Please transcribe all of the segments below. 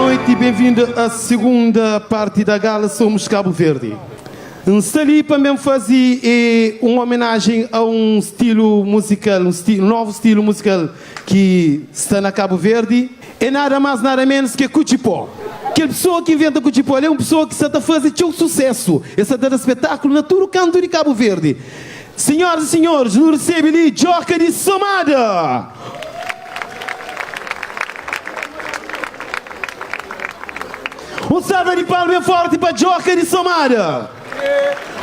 noite, bem-vindo à segunda parte da gala Somos Cabo Verde. N sta li pa ben faze un homenagem a un stilo musical, un stilo, novu stilo musical ki sta na Cabo Verde. É nada más nada menos ke Kutxipó. Kel pesoa ki inventa Kutxipó el é un pesoa ki sta ta faze txeu susesu. El sta ta da spetaklu na tudu kantu di Cabo Verde. Senhoras e senhores, nu resebe li Djoka di Somada! Un salva di palma ben forti pa Djoka di Somada!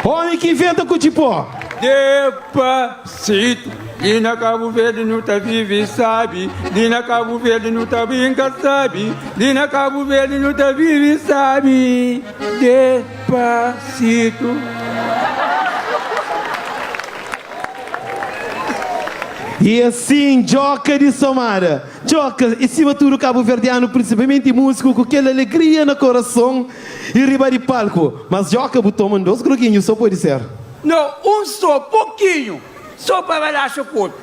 Omi ki inventa Kutxipó. Despacito, li na Cabo Verde nu ta vive sabi, li na Cabo Verde nu ta brinca sabi, li na Cabo Verde nu ta vive sabi. Despacito. E asin Djoka di Somada Djoka e sima tudu kabuverdianu, prinsipalmenti músiku, ku kel alegria na korason i riba di palku. Mas Djoka bu toma dos groginhu so pode ser. No, un so, pokinhu, so pa relaxa korpu.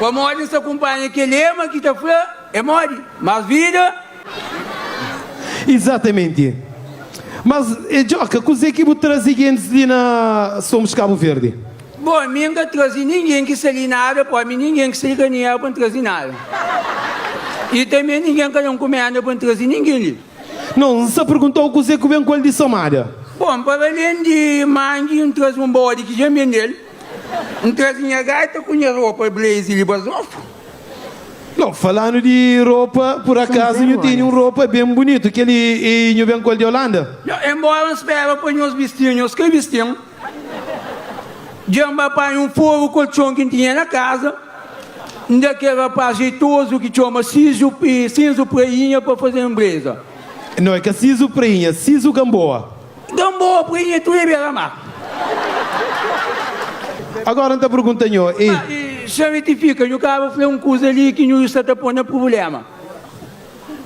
Pamodi N sta kunpanha kel lema ki ta fla, É modi? Mas vida. Izatamenti. Mas, Djoka, kuzê ki bu traze gentis li na Somos Cabo Verde? Bon, mi N ka traze ningen ki sta li nada, poi mi ningen ki sta li ka dinheru pa N traze nada. I tanbe ningen ka da nkumenda pa N traze ningen li. Nau, N sta pergunta-u kuzê ku ben ku el di Somada. Bon, pa alén di mangi, N traze un bodi ki dja N bende-l. N traze nha gaita ku nha ropa blazer li bazofu. Nau, falandu di ropa, pur akazu nhu tene un ropa ben bunitu. Kel-li e nhu ben ku el di Olanda? Nau, enbóra N spera pa nhos bisti-m, nhos ka bisti-m. Dja N ba panha un foru koltxon ki N tinha na kaza. N da kel rapaz jeitozu ki txoma Sizu Sinzu Prainha pa faze-m breza. Nau, é ka Sizu Prainha, Sizu Gamboa. Gamboa, Prainha, tudu é bera-mar. Agora N ta pergunta nho, e. Ma, xa retifika, nhu kaba fla un kuza li ki nhu sta ta po na prubléma.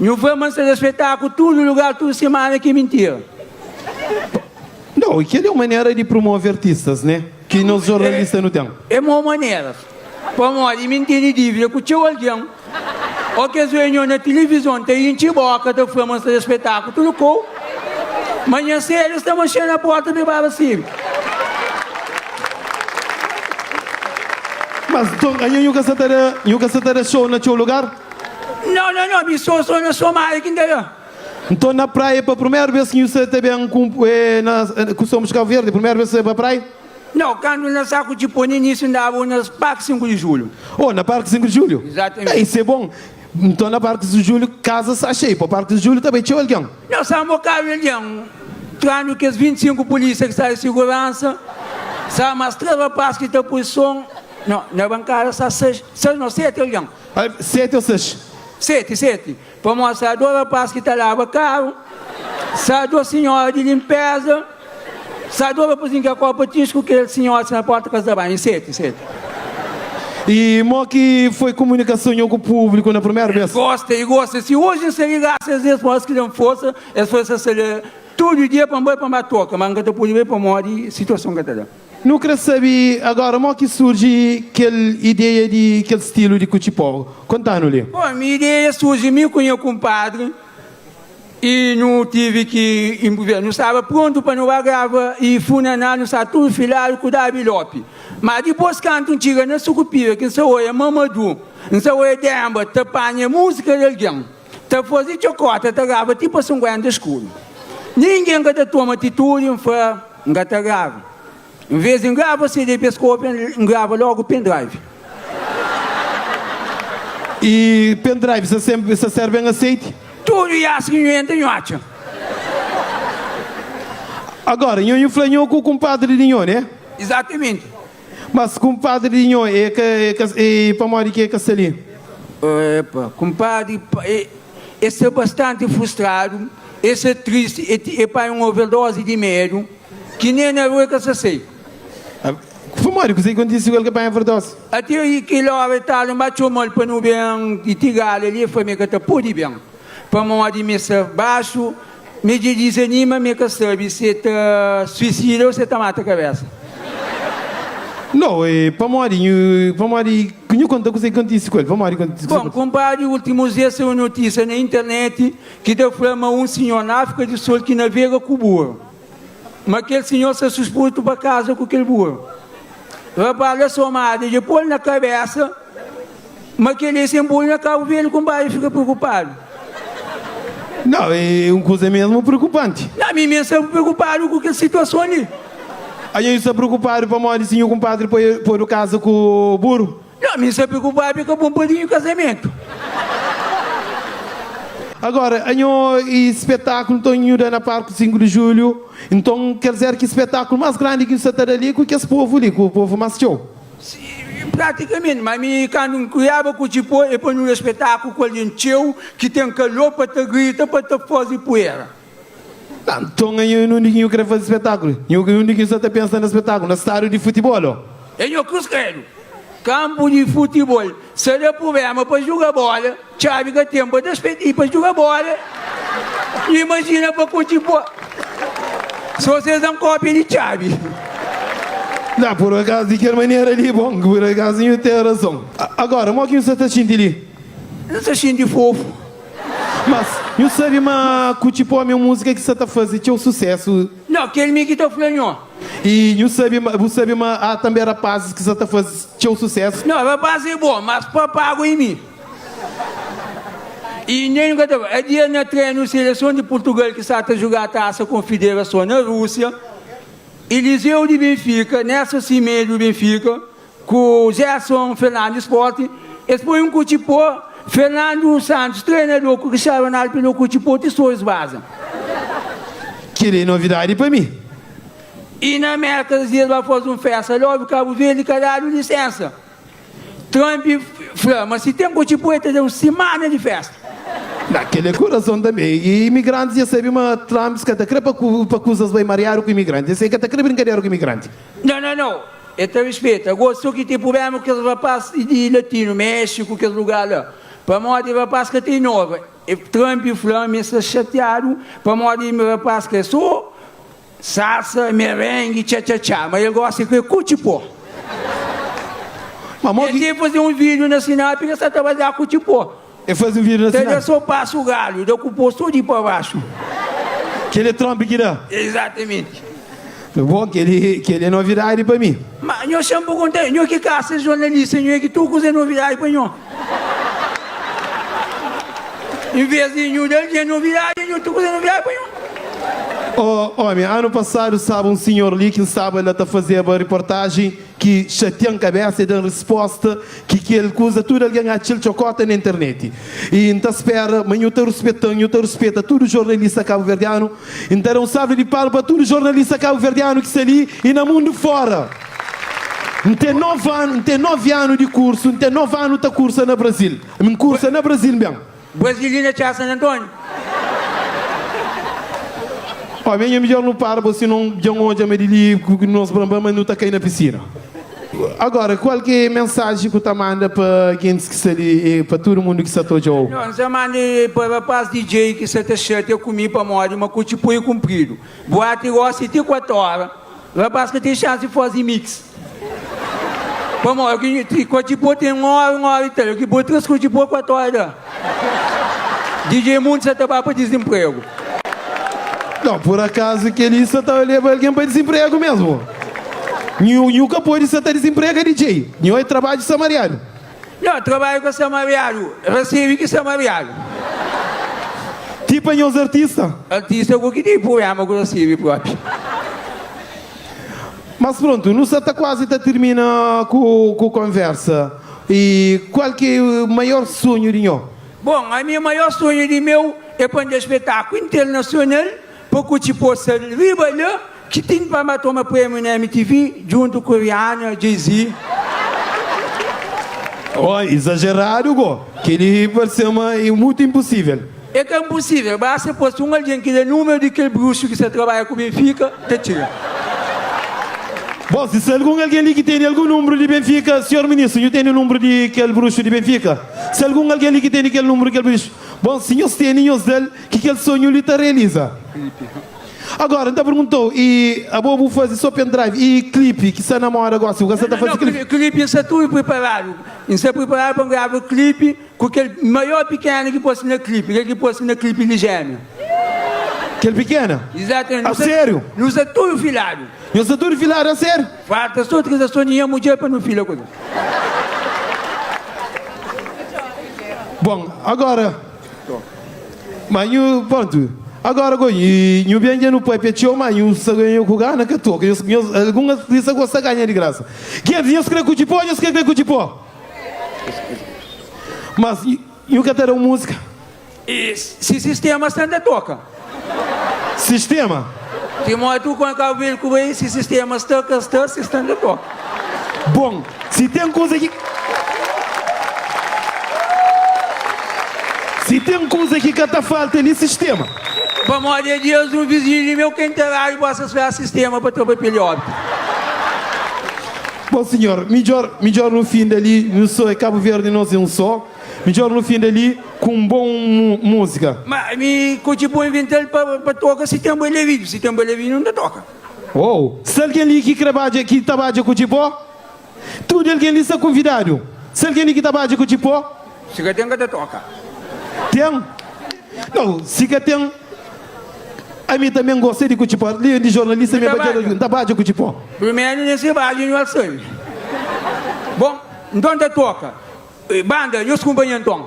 Nhu fla ma N sta da spetáklu tudu lugar, tudu simana, ki é mintira. Nau, kel-li é un manera di promove artistas, né? Ki nos jornalista nu ten. É mau maneras. Pamodi mi N tene dívida ku txeu algen. Ó kes reunion na tilivizon ta intxi boka ta fla ma N sta da spetáklu tudu kou. Manhan sedu es ta manxe na porta pa e ba rasibi. Mas nton anho nhu ka sa ta da nhu ka sa ta da show na txeu lugar? Nau, nau, nau, mi so so na Somalia ki N ta da. Nton na praia pa primeru bes ki nhu sa ta ben ku na ku Somos Cabo Verde primeru bes sa ba praia? Nau, kandu N na saku di pó na inísiu N daba na Parki 5 di Julhu. Oh, na Parki 5 di Julhu? Izatamenti. Eh, isso é bon. Nton na Parki 5 di Julhu kaza sta xeiu, pa Parki 5 di Julhu ta bai txeu algen. Nau, sta un bokadu di algen, trandu kes 25 pulísia ki sta di siguransa, sta mas 3 rapaz ki ta pui son, nau, na bankada sta 6, 6 nau, 7 algen. 7 ou 6? 7, 7. Pamodi sta dos rapaz ki ta laba karu, sta dos sinhora di linpeza, sta dos rapazinhu ki akopa tins ku kel sinhora ki sta na porta kasa da banhu. 7, 7. I mo ki foi kumunikason nho ku públiku na primeru bes? Gosta i gosta. Si oji N sta li grasas a es, pamodi es ki da-m forsa, es fla es sta la tudu dia pa N bai pa N ba toka, ma N ka ta pode bai pamodi situason ka ta da. Nu kre sabe agora mo ki surji kel ideia di kel stilu di kutxipó. Konta-nu li. Bon, mi ideia surji mi ku nha kunpadri i nu tivi ki inprovisa. Nu staba prontu pa nu ba grava i funaná, nu staba tudu filadu ku Dabi Lopi. Ma dipôs kantu N txiga na Sukupira ki N sa oia Mamadu, N sa oia Demba ta panha múzika di algen. Ta faze txokota, ta grava ti pa 50 skuru. Ningen ka ta toma atitudi, N fla, N ka ta grava. N vez di N grava CD pa es kopia, N grava logu pendrive. I pendrive sta senpri sta ser ben aseiti? Tudu ias ki nhu entra nhu atxa. Agora, nho nhu fla nho ku kunpadri di nho, ne? Izatamenti. Mas kumpadri di nho e ka e ka e pamodi ki e ka sta li? Epa, kumpadri e e sta bastanti frustradu, e sta tristi, e ti e panha un overdozi di medu ki nen na rua e ka sta sai. Pamodi? Kuzê ki kontisi ku el ki panha overdozi? Ate i kel ora e tardi N ba txoma-l pa nu ben di Tigala li, e fla ma e ka ta pode ben pamodi mi sta baxu. Mi dja dizanima, mi ka sabe si e ta suisida ou si e ta mata kabesa. No, e pamodi nhu, pamodi. Nhu konta kuzê ki kontise ku el. Pamodi ki kontise Bon, kunpadri, últimus dias saiu notísia na internet ki ta fla ma un sinhor na Áfrika di Sul ki navega ku buru. Ma kel sinhor sta susputu pa kaza ku kel buru. Rapaz la somadu dja pô-l na kabésa ma kel-li é sen buru na Kabu Verdi. Kunpadri fika preokupadu. Nau, é un kuza mésmu preokupanti. Na, mi mésmu sta preokupadu ku kel situason li. Anho sta preokupadu pamodi si nhu kunpadri podu kaza ku buru? Nau, mi sta preokupadu pa ka pô-m padrinhu kazamentu. Agora, anho i spetaklu, nton nhu da na Parku 5 di Julhu, nton ker dizer ki spetaklu más grandi ki nhu sta ta da li é ku kes povu li, ku povu más txeu? Si, pratikamenti, ma mi kandu N kriaba ku txipô é pa nu da spetaklu ku algen txeu ki ten kalor pa ta grita, pa ta faze puera. Tá, nton anho é undi ki nhu kre faze spetaklu? Nhu undi ki nhu sta ta pensa na spetaklu? Na stádiu di futibol ô? É nho Kruz Kredu, kanpu di futibol sa da prublema pa juga bola, txabi ka ten pa da speti pa juga bola, nhu imajina pa ku txipô. So ses da-m kópia di txabi. Tá, pur akazu di kel manera li, bon, pur akazu nhu ten razon. Agora, mo ki nhu sta ta xinti li? N sta xinti fofu. Mas, nhu sabe ma Kutxipó é un múzika ki sa ta faze txeu susésu. Nau, kel mi ki ta fla nho. I nhu sabe ma, bu sabe ma há tanbê rapazis ki sa ta faze txeu susésu. Nau, rapaz é bon, mas pa pagu é mi. I nen nhu ka ta fla. É dia na trenu seleson di Purtugal ki sa ta jugá Tasa Konfederason na Rúsia, Eliseu di Benfika, Nelson Semedo di Benfika, Ku Gerson Fernandes Sport, es poi un kutxipô, Fernando Santos, trenador, ku Cristiano Ronaldo pila kutxipô ti soris baza. Kel-li é novidadi pa mi. I na Merka es dias ba faze un festa logu Kabu Verdi ka dadu lisensa. Trump fla ma si ten kutxipô el ta da un simana di festa. Na kel-li é kurason tanbê. I imigrantis dja sabe ma Trump ka ta kre pa kuzas bai mariadu ku imigranti. Es ka ta kre brinkadera ku imigranti. Nau, nau, nau. E ta rispeta. Gosi so ki ten prublema ku kes rapaz di latinu, Méxiku, kes lugar la. Pamodi rapaz ka ta inova. E Trump fla ma e sta xatiadu pamodi rapaz kre so salsa, merengue, txa txa txa. Ma el gosta kre kutxi pó. E te faze un video na sinal pika sta ta baza kutxi pó. E faze un video na sinal. Ta da so pasu galu, da ku pó so di pa baxu. Kel é Trump ki da? Exatamente. Bom, kel kel é novidadi pa mi. Ma nho xa-m pa konta, nho ki kasa jornalista, nho é ki tudu kuza é novidadi pa nho. Em vez di nhu da algen novidadi, nho tudu kuza é novidadi pa nho. Oh, omi, anu pasadu staba un sinhor li ki N staba la ta fazeba riportajen ki xatia-m kabesa e da-m risposta ki kel kuza tudu algen atxa-l txokota na interneti. I N ta spera ma nhu ta ruspeta-m, nhu ta ruspeta tudu jornalista kabuverdianu. I N ta da un salva di palma pa tudu jornalista kabuverdianu ki sta li i na mundu fora. N ten novi anu, N ten novi anu di kursu, N ten novi anu ta kursa na Brazil. N kursa na Brazil ben. Brazil li na Txá San António. Ó, mi é midjór nu para bo sinon dja N odja ma di li ku nos branban ma nu ta kai na pisina. Agora, kual ki é mensaji ku ta manda pa gentis ki sta li e pa tudu mundu ki sta ta odja-u? N ta manda pa rapaz DJ ki sta ta xatia ku mi pamodi ma ku txipui kunpridu. Boati gosi ti 4 ora, rapaz ka ten xansi fazi mix. Pamodi ki kotxipô ten un ora, un ora i tal. Ki bo tras kotxipô 4 ora da. DJ Mundo sa ta ba pa dizinpregu. Não, por acaso kel-li sa ta leba algen pa dizinpregu mesmu. Nhu, nhu ka pode sa ta dizinprega DJ. Nhu é trabadju samariadu. Não, trabadju ka samariadu, resebe ki samariadu. Ti pa nhos artista. Artista ku ki ten prublema ku resebe propi. Mas prontu, nu sa ta kuazi ta tirmina ku ku konversa. I kual ki é maior sonhu di nho? Bon, ami maior sonhu di meu é pa N da spetaku internasional pa ku txipô sta riba la ki tin pa ba toma prêmiu na MTV djuntu ku Rihanna, Jay-Z. Oh, izajeradu go! Kel-li parse ma é mutu inpusível. É ka inpusível, basta pô-s un algen ki da númeru di kel bruxu ki sta trabadja ku Benfika ta txiga. Bon, si sta algun algen li ki tene algun nunbru di Benfika, sinhor ministru, nhu tene nunbru di kel bruxu di Benfika? Si algun algen li ki tene kel nunbru di kel bruxu, bon, si nhos tene, nhos da-l, ki kel sonhu li ta realiza. Agora, N ta perguntou, e abo bu faze so pendrive e clipe ki sta na moda gosi, bu ka sta ta faze clipe? Não, clipe N sta tudu preparadu. N sta preparadu pa N grava clipe ku kel maior pikena ki posi na clipe, kel ki posi na clipe di Gêmea. Kel pikena? Exatamente. A sério? Nu sta tudu filadu. Nhos sta tudu filadu, a sério? Falta so autorizason di nha mudjer pa nu fila ku el. Bon, agora. Ma nhu, prontu, agora go, nhu ben dja nu papia txeu, ma nhu sta ganha ku gana ka toka. Nhos, nhos, algun artista gosta ganha di grasa. Gentis, nhos kre kutxi pó, nhos ka kre kutxi pó? Mas nhu ka ta da un múzika? E si sistema sta nta toka. Sistema? Timótiu ku Cabo Verde ku bai si sistema sta ka sta si sta nta toka. Bon, si ten kuza ki Si ten kuza ki ka ta falta li sistema. Pamodi é dias un vizinhu di meu ki enteradu bosa spera sistema pa tra papel di óbitu. Bon sinhor, midjor midjor nu finda li nu so é Cabo Verde nos é un so. Midjor nu finda li ku un bon múzika. Ma mi ku txi invental pa toka si ten bailarinu, si ten bailarinu N ta toka. Oh, sta algen li ki kre badja, ki ta badja ku txipó? Tudu algen li sta kunvidadu. Sta algen li ki ta badja ku txipó? Si ka ten, ka ta toka. Ten? Nau, si ka ten, ami tanbe N gosta di ku txipó. Li di jornalista mi é badjador, N ta badja ku txipó. Primeru nha se badja nhu al sabe. Bon, nton N ta toka. Banda, nhos kunpanha nton.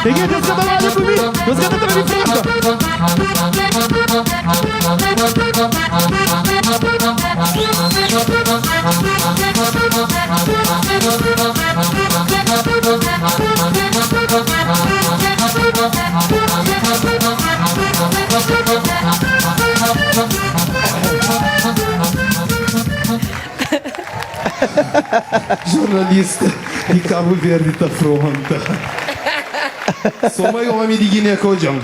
Peguei, Deus ka ta olha pa mi, Deus ka ta tra di fronta. Jornalista di Cabo Verde ta fronta. Só mai homi di Guiné ka odjan.